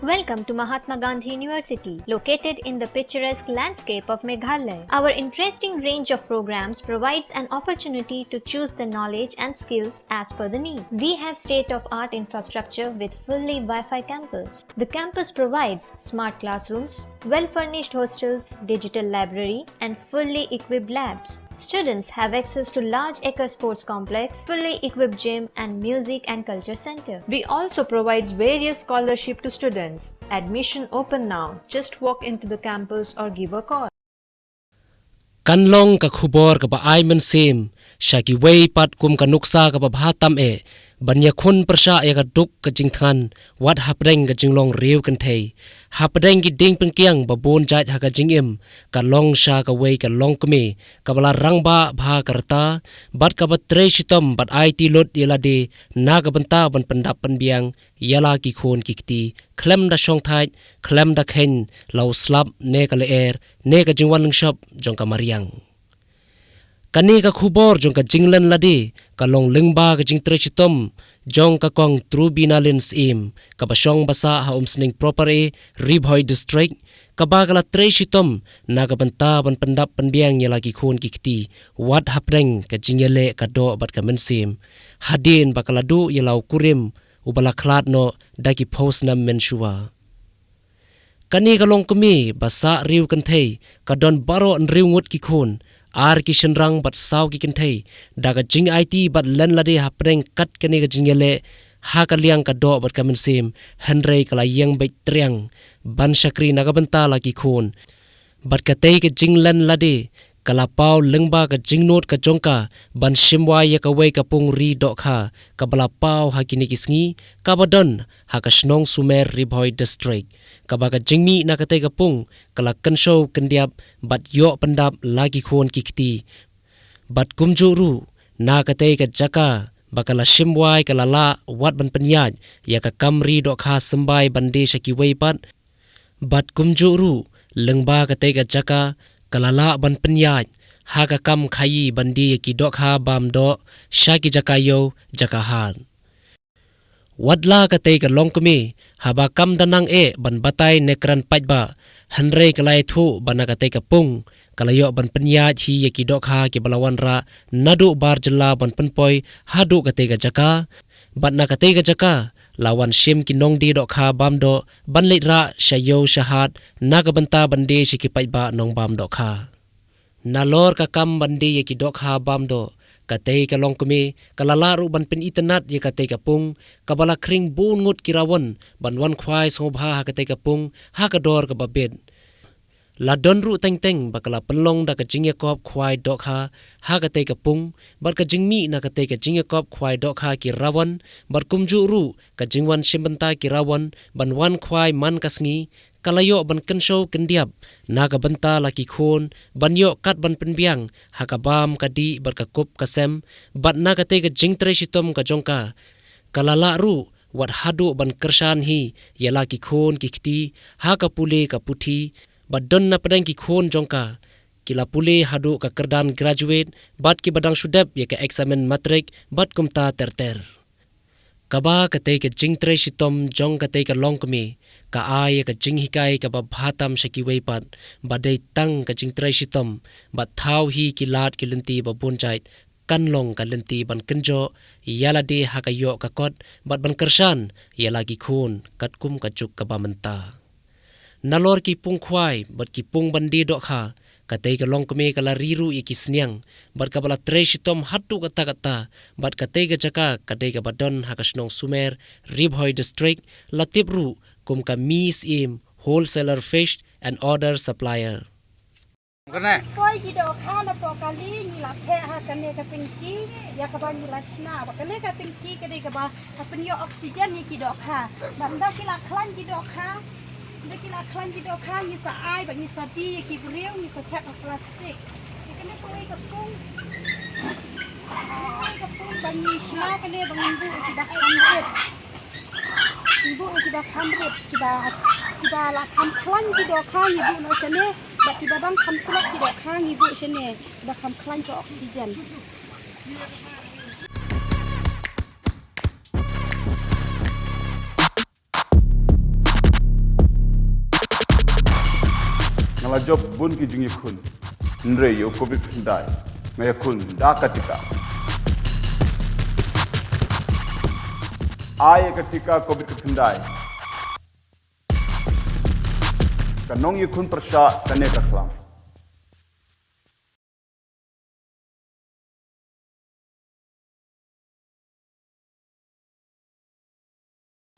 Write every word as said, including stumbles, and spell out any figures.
Welcome to Mahatma Gandhi University, located in the picturesque landscape of Meghalaya. Our interesting range of programs provides an opportunity to choose the knowledge and skills as per the need. We have state-of-art infrastructure with fully Wi-Fi campus. The campus provides smart classrooms, well-furnished hostels, digital library, and fully equipped labs. Students have access to large acre sports complex, fully equipped gym, and music and culture center. We also provides various scholarship to students. Admission open now. Just walk into the campus or give a call. Kan long ka khubor kaba ai mynsiem sha kiwei pat kum ka nuksa kaba bha tam eh, ban ïakhun pyrshah ïa ka duk ka jingthngan wat hapdeng ka jinglong riew kynthei. Hapdeng ki dieng pyngkiang ba bun jait ha ka jingim, ka long sha kawei ka longkmie kaba la rangbah bha ka rta, bad kaba trei shitom bad aiti lut ïa lade na ka bynta ban pyndap pynbiang ïa la ki khun ki kti, khlem da shongthait, khlem da kheiñ la u slap ne ka lyer ne ka jingwan lyngshop jong ka mariang. Kane ka khubor jong ka jinglen lade ka long lyngba ka jingtrei shitom jong ka Kong Trubinalin Syiem, kaba shong basah ha Umsning Proper A, Ri Bhoi District, kaba ka la trei shitom na ka bynta ban pyndap pynbiang ïa la ki khun ki kti wat hapdeng ka jingïaleh ka doh bad ka mynsiem, hadien ba ka la duh ïa la u kurim uba la khlad noh da ki phew snem mynshuwa. Kane ka longkmie ba sah riew kynthei ka don baroh hynriew ngut ki khun, ar ki shynrang bad saw ki kynthei, da ka jingaiti bad len lade hapdeng kat kane ka jingïaleh ha ka liang ka doh bad ka mynsiem, hynrei ka la ïeng beit triang ban shakri na ka bynta la ki khun. Bad katei ka jinglen lade ka la paw lyngba ka jingnud ka jong ka ban shim wai ïa kawei ka pung ri dohkha kaba la paw ha kine ki sngi, kaba don ha ka shnong Sumer, Ri Bhoi District, kaba ka jingmih na katei ka pung ka la kynshew kyndiap bad ïoh pyndap la ki khun ki kti. Bad kumjuh ruh na katei ka jaka ba ka la shim wai ka la lah wat ban pynïaid ïa ka kam ri dohkha symbai ban die sha kiwei pat. Bad kumjuh ruh lyngba katei ka jaka ka la lah ban pynïaid ha ka kam khaïi ban die ïa ki dohkha bam doh sha ki jaka ïew jaka hat. Wat la katei ka longkmie haba kam da nang eh ban batai ne kren paidbah, hynrei ka la ïathuh ba na katei ka pung ka la ïoh ban pynïaid hi ïa ki dohkha kiba la wanrah naduh bar jylla ban pynpoi haduh katei ka jaka. Bad na katei ka jaka la wan shim ki nongdie dohkha bam doh ban leit rah sha ïew sha hat na ka bynta ban die sha ki paidbah nongbam dohkha. Nalor ka kam ban die ïa ki dohkha bam doh, katei ka longkmie ka la lah ruh ban pynitynnad ïa katei ka pung kaba la khring bun ngut ki rawon ban wan khwai sngewbha ha katei ka pung ha ka dor kaba bit. La don ruh teng teng ba ka la pynlong da ka jingïakop khwai dohkha ha katei ka pung, bad ka jingmih na katei ka jingïakop khwai dohkha ki rawon, bad kumjuh ruh ka jingwan shim bynta ki rawon ban wan khwai man ka sngi, ka la ïoh ban kynshew kyndiap na ka bynta la ki khun ban ïoh kat ban pynbiang ha ka bam ka dih bad ka kup ka sem. Bad na katei ka jingtrei shitom ka jong ka, ka la lah ruh wat haduh ban kyrshan hi ïa la ki khun ki kti ha ka pule ka puthi. Bad don na pdeng ki khun jong ka, ki la pule haduh ka kyrdan graduate bad kiba dang shu dep ïa ka eksamin matrik bad kumta ter ter. Kaba katei ka jingtrei shitom jong katei ka longkmie ka ai ïa ka jinghikai kaba bha tam sha kiwei pat, ba dei tang ka jingtrei shitom bad thaw hi ki lad ki lynti ba bun jait kan long ka lynti ban kynjoh ïa lade ha ka ïoh ka kot bad ban kyrshan ïa la ki khun katkum ka juk kaba mynta. Nalor ki pung khwai bad ki pung ban die dohkha, katei ka longkmie ka la ri ruh ïa ki sniang bad kaba la trei shitom haduh katta katta. Bad katei ka jaka ka dei kaba don ha ka shnong Sumer, Ri Bhoi District, la tip ruh kum ka Miss Im Wholesaler Fish and Other Supplier. Kane. Poi ki dohkha na poh kali, ngi la theh ha kane ka tengki ïa kaba ngi la shna. Ba kane ka tengki ka dei kaba ka pynïoh oxygen ïa ki dohkha. Ba ynda ki la khlaiñ ki dohkha, ynda ki la khlaiñ ki dohkha, ngi sa ai ba ngi sa die ïa ki briew, ngi sa thep ha plastik. Ïa kane kawei ka pung, kawei ka pung ba ngi shna kane ba ngi buh ïa ki ba kham rit. Ngi buh ïa ki ba kham rit, ki ba, ki ba la kham khlaiñ ki dohkha ngi buh noh shane, bad ki ba dang kham tlot ki dohkha ngi buh shane, ki ba kham khlaiñ ka oxygen. Nga jop bun ki jingïakhun. Hynrei ïa u covid khyndai nga ïakhun da ka tika. Ai ïa ka tika covid khyndai. Ka nongïakhun pyrshah kane ka khlam.